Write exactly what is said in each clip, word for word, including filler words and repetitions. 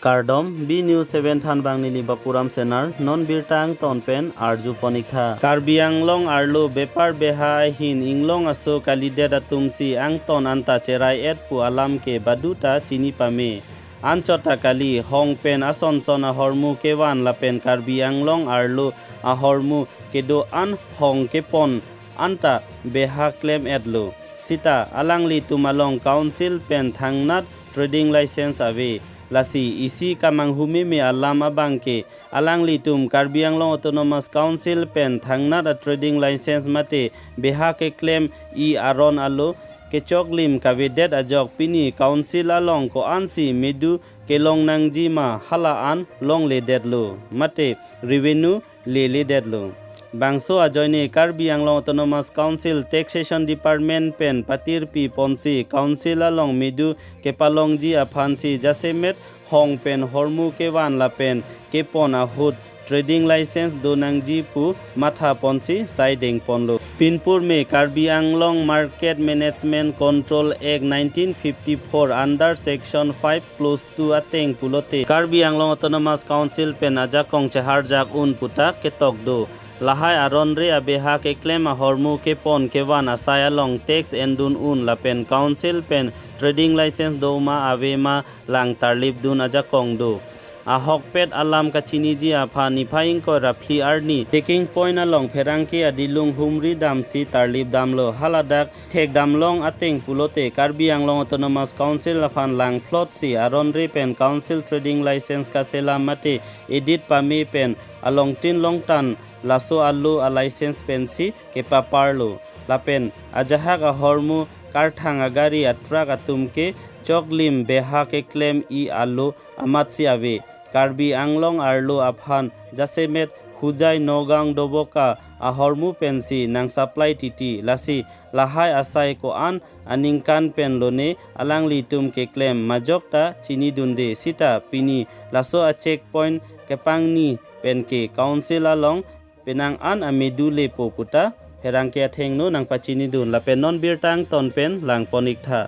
Kardom, B News seven thanbang neli Bapuram Senar, non birta angton pen arju pon-ik tha. Karbi Anglong arlo bepar beha ahin inglong aso kalidet atum si angton anta cherai-et pu alam ke baduta chini pame. Anchot ta kali, hong pen ason son ahormu kevan lapen Karbi Anglong arlo ahormu kedo-an hong kepon anta beha klem-etlo. Sita alanglitum along Council pen thangnat trading license ave. Lasi isi kamanghu meme alam abang ke alanglitum Karbi Anglong Autonomous Council pen thangnat a trading license mate beha keklem-i aron alo kechoklim kavedet ajok pini Council along ko-ansi medu kelong nangji ma hala an longledetlo mate revenue leledetlo. Bangso ajoine Karbi Anglong Autonomous Council Taxation Department pen patirpi ponsi Council along medu kepalongji aphansi jasemet hong pen hormu kevan lapen kepon ahut trading license do nangji pu matha ponsi saideng ponlo. Pinpur me Karbi Anglong Market Management Control Act nineteen fifty-four under section five clause two ateng pulote Karbi Anglong Autonomous Council pen ajakong cheharjak un puta ketok do. Lahai aron re abeha keklem ahormu kepon kevan asai along tax endun un lapen Council pen trading license do ma ave ma lang tarlip dun ajakong do. Ahokpet alam kachiniji aphan niphai ingkoi ra phli arni checking point along pherangke adilung humri damsi tarlip damlo. Haladak thekdam long ateng pulote Karbi Anglong Autonomous Council aphan langphlotsi aron re pen Council trading license kaselam mate edit pame pen alongtin longtan laso alo a license pensi kepaparlo. Lapen ajahak ahormu karthang agari atruck atum ke choklim beha keklem-i alo amatsi ave. Karbi Anglong arlo aphan jasemet Hojai, Nagaon, Doboka ahormu pensi nang supply titi. Lasi lahai asai ko-an aningkan pen lone alanglitum keklem majok ta chini dunde. Sita pini laso a checkpoint kepangni penke Council along penang an amedu lepo puta pherangke athengno nangpachini dun lapen non birta angton pen lang pon-ik tha.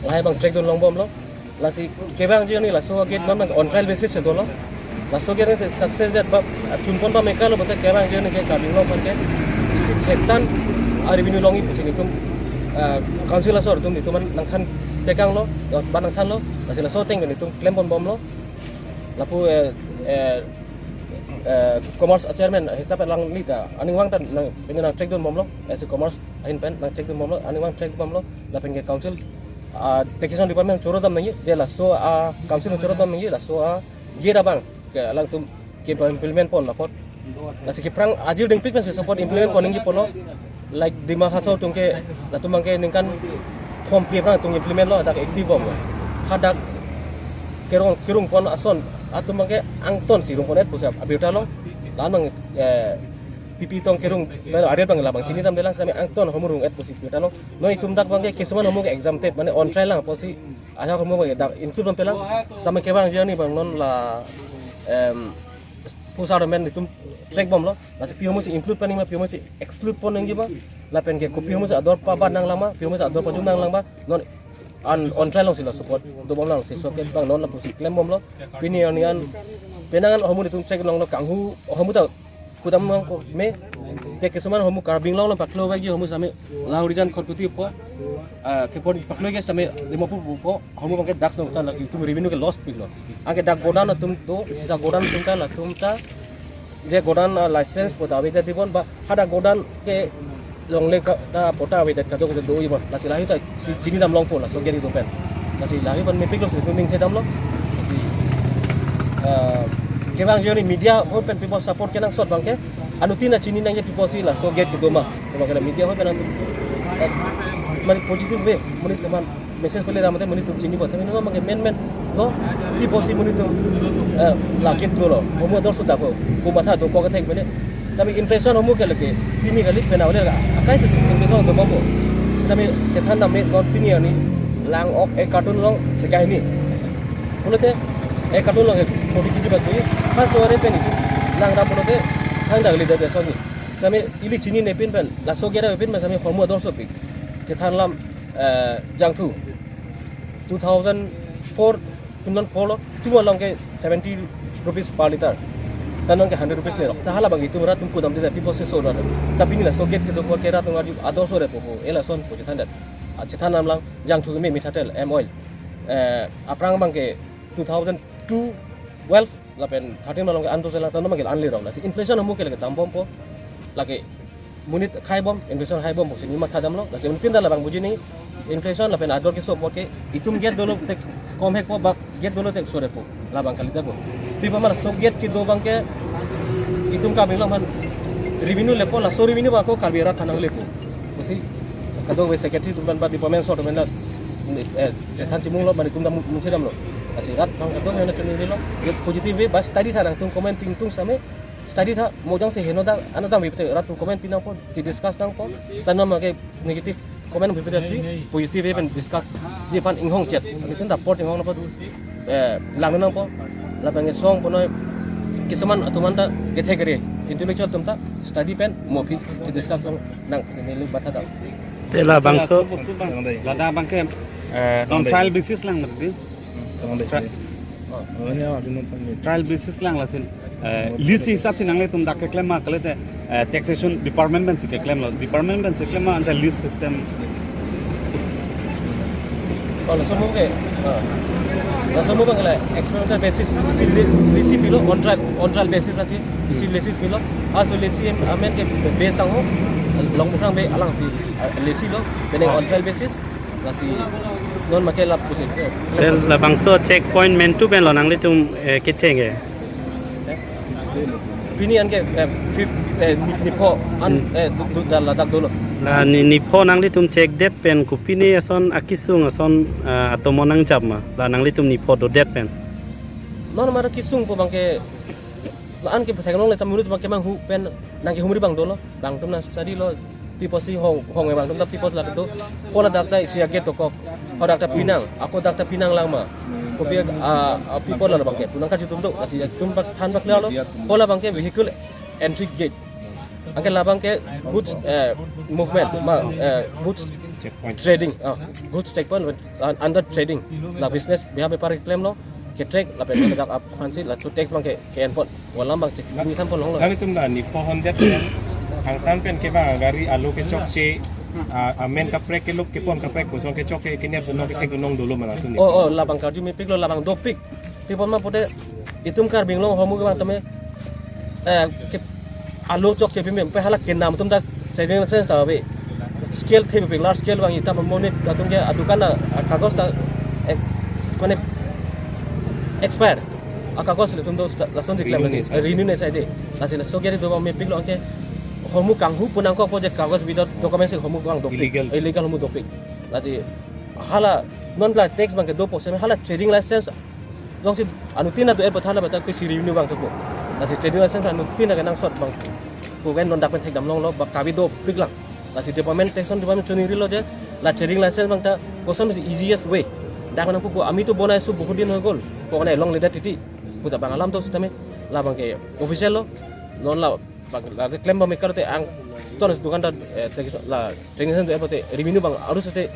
Lahai abang check dun longbomlo. Lasi kevang joni laso gate non on trial basis si dolo. Laso gate si success det ba chunpon ba mekalo bote kevang joni ke Karbi Anglong aphan ke isi thektan a revenue longji pusi nelitum, ah, Council asor atum nelitum nangthan tekanglo, ba nangthanlo. Lasi laso ateng nelitum klem ponbomlo. Lapu, eh, eh, eh, Commerce Chairman hisap alangli ta aning vang ta nang, pini nang check dunbomlo, eh, si Commerce ahin pen nang check dunbomlo, aning vang check bomlo, lapen ke Council, ah, Taxation Department choro dam nangji, je laso, ah, Council choro dam nangji, laso, ah, gate abang ke alangtum ke implement pon lapot. Lasi kephrang ajir dingpik pensi support implement pon nangji pulo. Like Dima Hasao atum ke, latum abang ke ningkan thom phli aphrang atum implement lo, dak active bomlo. Hadak kerong kerung pon ason atum abang ke angton si rung pon-et pusi abirta lo. Lapen abang, eh, P P tong kerung, mane aret abang labang chini damdelang, sami angton ahormu rung-et pusi abirta lo. Non itum dak abang ke kisuman ahormu ke exempted, mane on trial lang pusi, ajahak ahormu abang ke dak include bompelang, sami kevang joni abang non la, em, pusar men itum check bomlo. Lasi pi ahormu si include pon nangji ma, pi ahormu si exclude pon nangji ma, lapen ke kopi ahormu si ador pabat nanglang ma, pi ahormu si ador pajum nanglang ma, non an on trial along si la support dobomlang si soket abang non lapusi klembomlo. Pini arni an penang an ahormu nelitum check longlo, kanghu ahormu ta kudam nangkok me, te kisuman ahormu Karbi Anglong along paklo bagi ahormu sami Lahorijan Khatkhati po, ah, kepon paklo ke sami Dimapur po, ahormu abang ke dak nang tan lagi itum revenue ke loss piklo. Anke dak godown atum do, dak godown atum ta latum ta, je godown, ah, license po ta avedet dibom ba, hadak godown kelongle ka, ta patta avedet kadokave do iba. Lasi lahai ta si chini dam longpo laso gate itum pen. Lasi lahai abang mepiklo si kuning thedamlo. Lasi, ah, kevang joni media ahoi pen pipo support kenangsot abang ke, anuttin ta chini nangji pipo si laso gate kedo ma. Kevang ke media ahoi pen nang, eh, mane positive way, monit atum aphan message pele ram te monit atum chini bot, tapi non abang ke men men lo, pipo si monit atum, eh, la gate dolo, ahormu ador suda ko, ko matha do ko kethek mene, sami impression ahormu ke lake, pini kali pen awle la, akai si impression dobompo. Sami chethan dam me non pini arni lang ok ek carton along sekai hini. Pulote ek carton along forty K G ba tui, ha sore pen itum lang dam pulote thang dagli dade soni. Sami ili chinine pin pen, laso gate ave pin pen sami ahormu ador sopik. Chethan lam, eh, jangthu. Two thousand four, two thousand four lo, Itum along ke seventy rupees per liter. Ta non ke hundred rupees lerok. Ta hala abang itum rat atum kedam dei, pi apotsi so rat. Tapi pini laso gate kedo apot ke rat atum arju ador so re po ko. E lason pu chethan det. A chethan nam lang jangthu me mithatel M oil. Eh, aphrang abang ke two thousand two, twelve lapen thirteen along ke an to selang ta non abang ke an lerok. Lasi inflation ahormu ke lake dambompo. Lake monit khai bom, inflation hai bom pusi neli matha damlo. Lasi anutin ta labang buji nangji, inflation lapen ador keso apot ke itum gate dolo te kom hekpo, bak gate dolo te so re po, labang kali ta po. Pi apot ma laso gate kedo abang ke itum Karbi Anglong aphan revenue lepo, laso revenue abang ko Karbi arat aphan nanglepo. Pusi kadokave secretary atum aphan ba department so atum aphan, eh, chethan chimunglo, ba itum ta mu-, musi damlo. Lasi rat abang kadokave nangchoningri lo, gate positive way, ba study tha nangtum comment pi nangtum same, study tha, mo jongsi heno dak, anat dak ave pute rat atum comment pi nangpo, di discuss nangpo, sana ma ke negative comment ave pute si, positive pen discuss, di aphan inghong chet, itum ta apor inghong nangpo, eh, lang nangpo, lapen ke song punoi, kisuman atum anta kethe kere, intellectual atum ta study pen mo aphi di discuss nang, neli matha dam. Te labangso, ladak abang ke, eh, non trial basis lang mati. Trial basis lang lason, eh, list hisap si nanglitum dak keklem ma kalite, eh, taxation department pensi keklem lo, department pensi keklem ma anta list system. Oh, laso mo ke, ah, laso mo abang la experimental basis, isi li-, isi pilo on trial, on trial basis lagi, isi list pilo. Ah, so list em-, amen ke base sang ho, Longbukrang be alangsi, ah, list lo, bene on trial basis. Lasi non make lap pusi. Te labangso checkpoint mentu pen lo nanglitum, eh, kecheng ke? Pini an ke, eh, fif-, eh, ni-, nipho an, eh, du-, du-, dal ladak dolo. La ni-, nipho nanglitum check det pen kopine ason akesung ason, eh, atomo nangjap ma? La nanglitum nipho dodet pen. Non mara kesungpo abang ke, la an ke theklongle cham minute abang ke manghu pen nangkehumri abang dolo. Bang atum nang study lo, pi apotsi hong, hong abang atum ta pi apot ladak do. Pu ladak ta isi a-gate dokok. Pu dak ta pinang, ako dak ta pinang lang ma. Kopi a, a, pi apot la abang ke, pu nangkarju atum do, lasi atum bak than bak lalo. Pu la abang ke vehicle entry gate. Anke labang ke goods, eh, movement, ma, eh, goods checkpoint. Trading, ah, goods checkpoint, uh, under trading. La business, biha bepar keklem lo, ke-track, lapen ladak aphansi, laso tax abang ke, ke-enpon. Walam abang cek, kami thampon longlo. Kami atum la nipho hondet pen, angtan pen kevang agari alo kechokche, ah, amen kaprek keluk kepon kaprek kosong kechokche kenep dunong kethek dunong dolo ma nangtum ni. Oh, oh, labang karju mepik lo, labang dopik. Pi apot ma pute itum Karbi Anglong ahormu kevang tame, eh, ke alo chokche pi mem, pe hala kenam atum ta trading license ta ave. Scale thepik, large scale abang itum monit atum ke adukan ta, ah, kagos ta, eh, mane expire. A kagos le atum do sta-, lasonsi klem, renew nang, eh, renew nang sai dei. Lasi laso gate do abang mepik lo anke ahormu kanghu pu nangkokpo je kagos without documents ahormu abang dopik. Illegal. Illegal ahormu dopik. Lasi hala non la tax abang kedopo seme hala trading license jongsi anuttin adu er pathana bata pisi revenue abang thupo. Lasi trading license anuttin kenangsot abang pu pen non dak pen thekdam longlo, ba kabi dopik lang. Lasi department, taxation department choningrilo je la trading license abang ta koson si easiest way. Dak nangpu ko, "Ami to bonai su bahut din hoi gol, ko bonai longledet titi." Pu ta abang alam to sitame labang ke official lo, non la abang la keklem abang mekar te angton dukan ta, eh, taxation la trading license do er pute revenue abang arus te.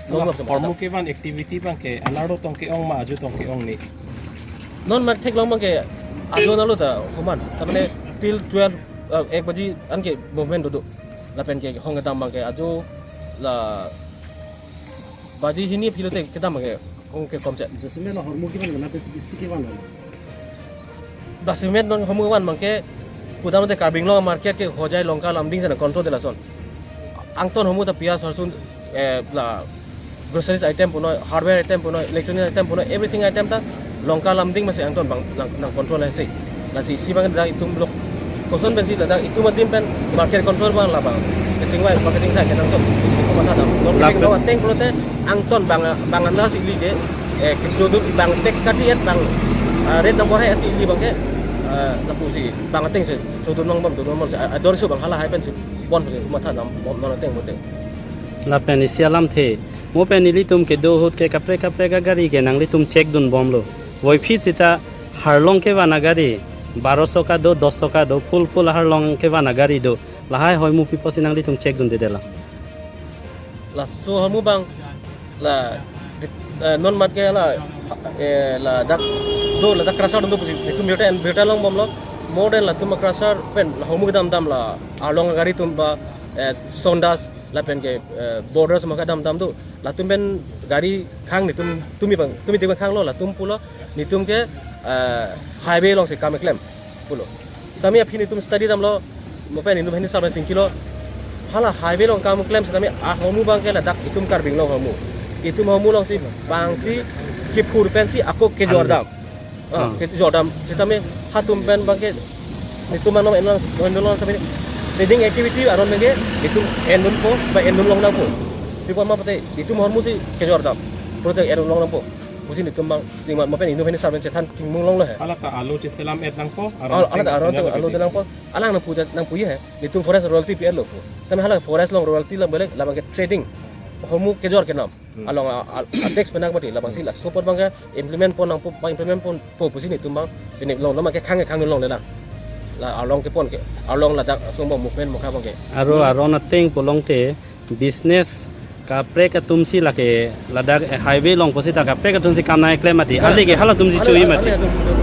Non la ahormu kevan activity abang ke anerlo tong ke-ong ma ajo tong ke-ong ni? Non ma theklong abang ke ajo anerlo ta homan. Ta mane till twelve, eh, ek baji anke movement dodo. Lapen ke hong kedam abang ke ajo la baji hini aphi lote kedam abang ke hong ke komche. Jasemet la ahormu kevan mana pe isi kevan lo? Jasemet non ahormu kevan abang ke pudam te Karbi Anglong market ke Hojai, Lanka, Lumding sana control de lason. Angton ahormu ta piyaj, lason, eh, la groceries item punoi, hardware item punoi, electronic item punoi, everything item ta Lanka, Lumding masi angton abang nang, nang control hai se. Lasi isi abang dak itum lok koson pensi ladak itum adim pen market control abang labang kachingvai marketing sai kenangsot. Isi ko matha dam. Lok lap- kepik lo ateng pulote angton abang, abang anda si ili ke, eh, kechodun abang tax kati et abang, ah, rate nang borai asi ili abang ke, ah, lapusi abang ateng si chodun nang bom, chodun nang bom si, ah, ador su abang hala hai pensi bon pensi matha dam bom non ateng pute. Lapen isi alamthe, mo pen ilitum kedo ahut ke kaprek kaprek agari ke nanglitum check dunbomlo. Voiphit sita harlong kevan agari, baro choka do, dos choka do, full full harlong kevan agari do. Lahai ahormu pi apotsi nanglitum check dundedetlo? Laso ahormu abang la Eh, non mat ke la, eh, ladak do, ladak crusher do pusi, netum birta, birta longbomlo, more than latum crusher pen la hormu kedam dam, la arlong gari atum ba, eh, stone dust lapen ke, eh, borders ma kedam dam do, latum pen gari khang netum, tumi bang, tumi tumi khanglo, latum pulo netum ke, eh, highway alongsi kam keklem pulo. Sitame aphi netum study damlo, mo pen netum hini sarben chingkilo. Hala highway along kam klem sitame ahormu abangke ladak itum Karbi Anglong ahormu. Itum ahormu alongsi bangsi kiphur pensi ako kejor dam. Ah, Hmm. kejor dam. Sitame hatum pen abangke netum anom enlong, enlong sitame trading activity aron abangke itum endunpo, ba endun longnangpo. Pi apot ma pute itum ahormu si kejor dam. Pulote endun longnangpo pusi netum abang chingma, mo pen inut hini sarben chethan chingmung longlo he. Hala ta alo cheselam et nangpo, aron Al-, ala ta ateng aron senior alu lagi. Denangpo. Alang nangpu, nangpu ye he. Netum forest royalty pi-etlo pu. Sitame hala forest along royalty alam beleg, labang ke trading. Hormu kejor kenam. Hmm. Along a, a, a tax penak mati, labangsi laso apot abangke implement pon nangpo, ba implement ponpo pusi netum abang. Pini along, labang ke khang khang longlelang. La along kepon ke, along ladak asong abang movement mokha abangke. Aro aron ateng pulote business kaprek atumsi lake ladak, eh, highway along pusita kaprek atumsi kam nangklem mati. Ah. Ale ke halatumsi Hal-, chui hal-, mati. Halatumsi chui.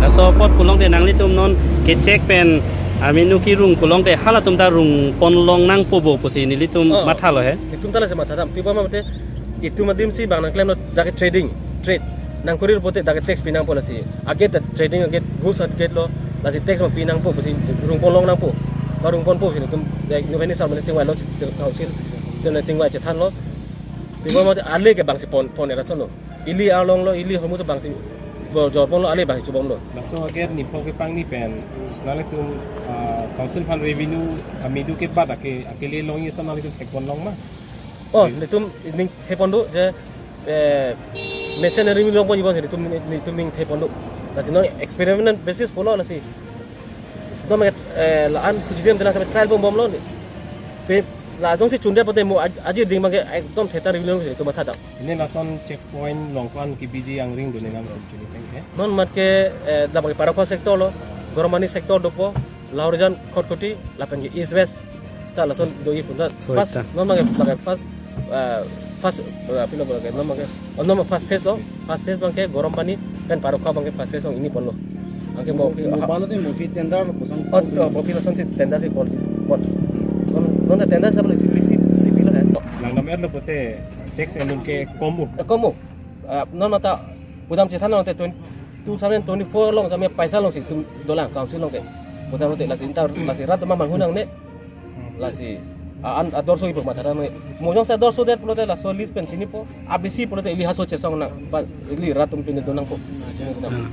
Laso apot pulote nanglitum non kechek pen aminu kerung pulote halatum ta rung pon longnangpo bo pusi nelitum Oh. mathalo he. Netum ta lasi matha dam. Pi apot ma pute itum adimsi bang nangklemlo, dak ke trading, trade. Nangkurir pute dak ke tax pinangpo lasi. Agate ta trading agate, rules agate lo, lasi tax ma pinangpo pusi rung pon longnangpo. Ba rung ponpo pusi netum, eh, inut hini sarben chingvailo, council, chingvai chethanlo. Pi apot ma pute ale ke bangsi pon, pon era thono. Ili arlong lo, ili hormu ta bangsi bo jor ponlo, ale bangsi chubomlo. Laso agate ni pho kepangni pen nanglitum, ah, council aphan revenue amidu ke bat ake, akele longji ason nanglitum thek pon long ma? Oh, Revenue. Netum ning thek pon do je, eh, machinery mi long ponji bon netum, netum ning thek pon do. Lasi non experiment basis pulo lasi. Dom, eh, la-an puji dem telang sampai trial bombomlo ni. Pe la jongsi chundet pute mo aj-, aji ding abangke ekdom thetan revenue si netum matha dam. Pini lason checkpoint along ko-an kebiji angring dun-e nang tum chini tengke. Non mat ke, eh, labang ke Parokho sector lo, Gorombani sector dopo, Lahorijan, Khatkhati, lapen ke East West, ta lason doji pun ta. Soi First, ta. Non abangke, abangke first, eh, first, eh, pilo abangke, non abangke, oh, non first phase lo, first phase abangke Gorombani, pen Parokho abangke first phase lo, ini ponlo. Anke mo, Mo, mo balo te mo phi tender lo kosong. Oh, to, mo phi lasonsi tender si pon, pon. Non, non tender si pon, si, si, si pilo he. Nang nam er lo pute tax endun ke komu. Eh, komu. Ah, non mata pudam chethan nang te twenty, two thousand twenty-four along sitame paisa alongsi itum dolang council along ke. Pudam te lasi inta lasi rat ma manghunang ne. Lasi, ah, an ador so ipo matha nang ne. Mo jongsi ador so det pulote laso list pen chinipo. A B C pulote ili haso chesong nang. Ba ili rat atum pine donangpo. Chini donang.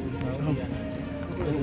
Hmm.